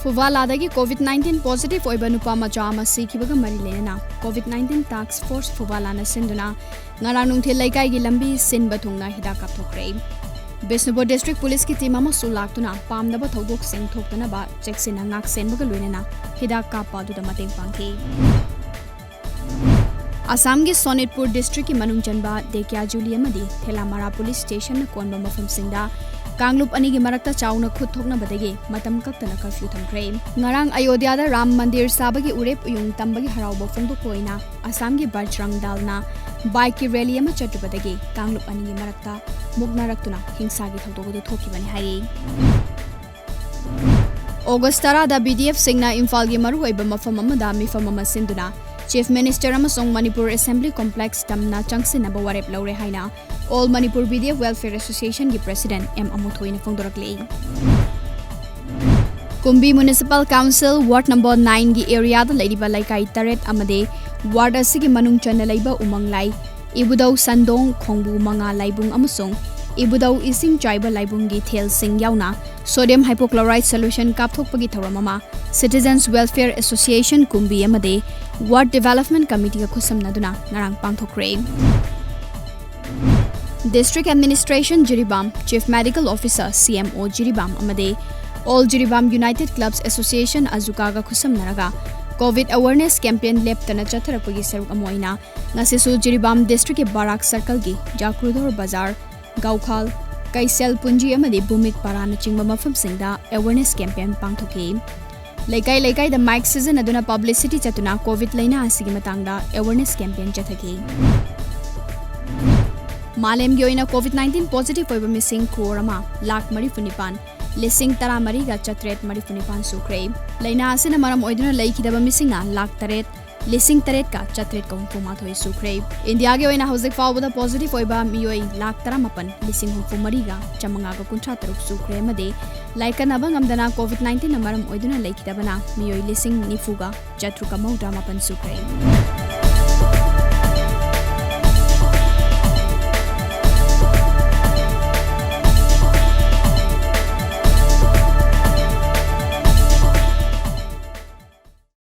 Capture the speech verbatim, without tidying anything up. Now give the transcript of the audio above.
ꯐꯨꯕꯥꯂꯥꯗꯒꯤ COVID nineteen positive ꯑꯣꯏꯕ ꯅꯨꯄꯥ ꯃꯆꯥ ꯑꯃ ꯁꯤꯈꯤꯕꯒ ꯃꯔꯤ ꯂꯩꯅꯅ COVID nineteen task force ꯐꯨꯕꯥꯂꯥꯅ ꯁꯤꯟꯗꯨꯅ ꯉꯔꯥꯡ ꯅꯨꯡꯊꯤꯜ ꯂꯩꯀꯥꯏꯒꯤ ꯂꯝꯕꯤ ꯁꯤꯟꯕ ꯊꯨꯡꯅ ꯍꯤꯗꯥꯛ ꯀꯥꯞꯊꯣꯛꯈ꯭ꯔꯦ꯫ ꯕꯤꯁꯅꯨꯄꯨꯔ district policeꯀꯤ team ꯑꯃꯁꯨ ꯂꯥꯛꯇꯨꯅ ꯄꯥꯝꯗꯕ ꯊꯧꯗꯣꯛꯁꯤꯡ ꯊꯣꯛꯇꯅꯕ ꯆꯦꯛꯁꯤꯟꯅ ꯉꯥꯛꯁꯦꯟꯕꯒ ꯂꯣꯏꯅꯅ ꯍꯤꯗꯥꯛ ꯀꯥꯞꯄ ꯑꯗꯨꯗ ꯃꯇꯦꯡ ꯄꯥꯡꯈꯤ꯫ ꯑꯁꯥꯝꯒꯤ ꯁꯣꯅꯤꯠꯄꯨꯔ districtꯀꯤ ꯃꯅꯨꯡ ꯆꯟꯕ ꯙꯦꯀꯤꯌꯥꯖꯨꯂꯤ ꯑꯃꯗꯤ ꯊꯦꯂꯥꯃꯥꯔꯥ police stationꯅ ꯀꯣꯟꯕ ꯃꯐꯝꯁꯤꯡꯗ ꯀꯥꯡꯂꯨꯞ ꯑꯅꯤꯒꯤ ꯃꯔꯛꯇ ꯆꯥꯎꯅ ꯈꯨꯠ ꯊꯣꯛꯅꯕꯗꯒꯤ ꯃꯇꯝ ꯀꯛꯇꯅ curfew ꯊꯝꯈ꯭ꯔꯦ꯫ ꯉꯔꯥꯡ ꯑꯌꯣꯙ꯭ꯌꯥꯗ ꯔꯥꯝ ꯃꯟꯗꯤꯔ ꯁꯥꯕꯒꯤ ꯎꯔꯦꯞ ꯎꯌꯨꯡ ꯇꯝꯕꯒꯤ ꯍꯔꯥꯎꯕ ꯐꯣꯡꯗꯣꯛꯄ ꯑꯣꯏꯅ ꯑꯁꯥꯝꯒꯤ ꯕꯖꯔꯪ ꯗꯜꯅ bikeꯀꯤ rally ꯑꯃ ꯆꯠꯂꯨꯕꯗꯒꯤ ꯀꯥꯡꯂꯨꯞ ꯑꯅꯤꯒꯤ ꯃꯔꯛꯇ ꯃꯨꯛꯅꯔꯛꯇꯨꯅ ꯍꯤꯡꯁꯥꯒꯤ ꯊꯧꯗꯣꯛ ꯑꯗꯨ ꯊꯣꯛꯈꯤꯕꯅꯤ ꯍꯥꯏꯔꯤ꯫ ꯑꯣꯒꯁ ꯇꯔꯥꯗ BDFꯁꯤꯡꯅ ꯏꯝꯐꯥꯜꯒꯤ ꯃꯔꯨꯑꯣꯏꯕ ꯃꯐꯝ ꯑꯃꯗ ꯃꯤꯐꯝ ꯑꯃ ꯁꯤꯟꯗꯨꯅ Chief Minister ꯑꯃꯁꯨꯡ ꯃꯅꯤꯄꯨꯔ Assembly Complex ꯇꯝꯅ ꯆꯪꯁꯤꯟꯅꯕ ꯋꯥꯔꯦꯞ ꯂꯧꯔꯦ ꯍꯥꯏꯅ All Manipur BDF Welfare Associationꯒꯤ President ꯑꯦꯝ ꯑꯃꯨꯊꯣꯏꯅ ꯐꯣꯡꯗꯣꯔꯛꯂꯤ꯫ Kumbi Municipal Council Ward number nineꯒꯤ areaꯗ ꯂꯩꯔꯤꯕ ꯂꯩꯀꯥꯏ ꯇꯔꯦꯠ ꯑꯃꯗꯤ ward ꯑꯁꯤꯒꯤ ꯃꯅꯨꯡ ꯆꯟꯅ ꯂꯩꯕ ꯎꯃꯪꯂꯥꯏ, ꯏꯕꯨꯙꯧ ꯁꯟꯗꯣꯡ, ꯈꯣꯡꯕꯨ ꯃꯉꯥ ꯂꯥꯏꯕꯨꯡ ꯑꯃꯁꯨꯡ ꯏꯕꯨꯙꯧ ꯏꯁꯤꯡ ꯆꯥꯏꯕ ꯂꯥꯏꯕꯨꯡꯒꯤ ꯊꯦꯜꯁꯤꯡ ꯌꯥꯎꯅ sodium hypochlorite solution ꯀꯥꯞꯊꯣꯛꯄꯒꯤ ꯊꯧꯔꯝ ꯑꯃ Citizens Welfare Association ꯀꯨꯝꯕꯤ ꯑꯃꯗꯤ Ward Development Committeeꯒ ꯈꯨꯠꯁꯝꯅꯗꯨꯅ ꯉꯔꯥꯡ ꯄꯥꯡꯊꯣꯛꯈ꯭ꯔꯦ꯫ District Administration Jiribam, Chief Medical Officer, CMO Jiribam ꯑꯃꯗꯤ All Jiribam United Clubs Association, AJUCAꯒ ꯈꯨꯠꯁꯝꯅꯔꯒ COVID awareness campaign ꯂꯦꯞꯇꯅ ꯆꯠꯊꯔꯛꯄꯒꯤ ꯁꯔꯨꯛ ꯑꯃ ꯑꯣꯏꯅ ꯉꯁꯤꯁꯨ ꯖꯤꯔꯤꯕꯥꯝ districtꯀꯤ ꯕꯔꯥꯛ circleꯒꯤ ꯖꯥꯀ꯭ꯔꯨꯙꯣꯔ ꯕꯖꯥꯔ, ꯒꯧꯈꯥꯜ, ꯀꯩꯁꯦꯜ ꯄꯨꯟꯖꯤ ꯑꯃꯗꯤ ꯚꯨꯃꯤꯛ ꯄꯥꯔꯥꯅꯆꯤꯡꯕ ꯃꯐꯝꯁꯤꯡꯗ awareness campaign ꯄꯥꯡꯊꯣꯛꯈꯤ꯫ ꯂꯩꯀꯥꯏ ꯂꯩꯀꯥꯏꯗ mic ꯁꯤꯖꯤꯟꯅꯗꯨꯅ publicity ꯆꯠꯇꯨꯅ COVID ꯂꯥꯏꯅꯥ ꯑꯁꯤꯒꯤ ꯃꯇꯥꯡꯗ awareness campaign ꯆꯠꯊꯈꯤ꯫ ꯃꯥꯂꯦꯝꯒꯤ ꯑꯣꯏꯅ COVID nineteen positive ꯑꯣꯏꯕ ꯃꯤꯁꯤꯡ crore ꯑꯃ ꯂꯥꯈ ꯃꯔꯤꯐꯨ ꯅꯤꯄꯥꯟ ꯂꯤꯁꯤꯡ ꯇꯔꯥꯃꯔꯤꯒ ꯆꯥꯇ꯭ꯔꯦꯠ ꯃꯔꯤꯐꯨ ꯅꯤꯄꯥꯟ ꯁꯨꯈ꯭ꯔꯦ꯫ ꯂꯥꯏꯅꯥ ꯑꯁꯤꯅ ꯃꯔꯝ ꯑꯣꯏꯗꯨꯅ ꯂꯩꯈꯤꯗꯕ ꯃꯤꯁꯤꯡꯅ ꯂꯥꯈ ꯇꯔꯦꯠ ꯂꯤꯁꯤꯡ ꯇꯔꯦꯠꯀ ꯆꯥꯇ꯭ꯔꯦꯠꯀ ꯍꯨꯝꯐꯨ ꯃꯥꯊꯣꯏ ꯁꯨꯈ꯭ꯔꯦ꯫ ꯏꯟꯗꯤꯌꯥꯒꯤ ꯑꯣꯏꯅ ꯍꯧꯖꯤꯛ ꯐꯥꯎꯕꯗ positive ꯑꯣꯏꯕ ꯃꯤꯑꯣꯏ ꯂꯥꯈ ꯇꯔꯥꯃꯥꯄꯟ ꯂꯤꯁꯤꯡ ꯍꯨꯝꯐꯨ ꯃꯔꯤꯒ ꯆꯥꯃꯉꯥꯒ ꯀꯨꯟꯊ꯭ꯔꯥ ꯇꯔꯨꯛ ꯁꯨꯈ꯭ꯔꯦ ꯑꯃꯗꯤ ꯂꯥꯏꯀꯠꯅꯕ ꯉꯝꯗꯅ COVID nineteenꯅ ꯃꯔꯝ ꯑꯣꯏꯗꯨꯅ ꯂꯩꯈꯤꯗꯕꯅ ꯃꯤꯑꯣꯏ ꯂꯤꯁꯤꯡ ꯅꯤꯐꯨꯒ ꯆꯥꯇ꯭ꯔꯨꯛꯀ ꯃꯧꯗ꯭ꯔꯥ ꯃꯥꯄꯟ ꯁꯨꯈ꯭ꯔꯦ꯫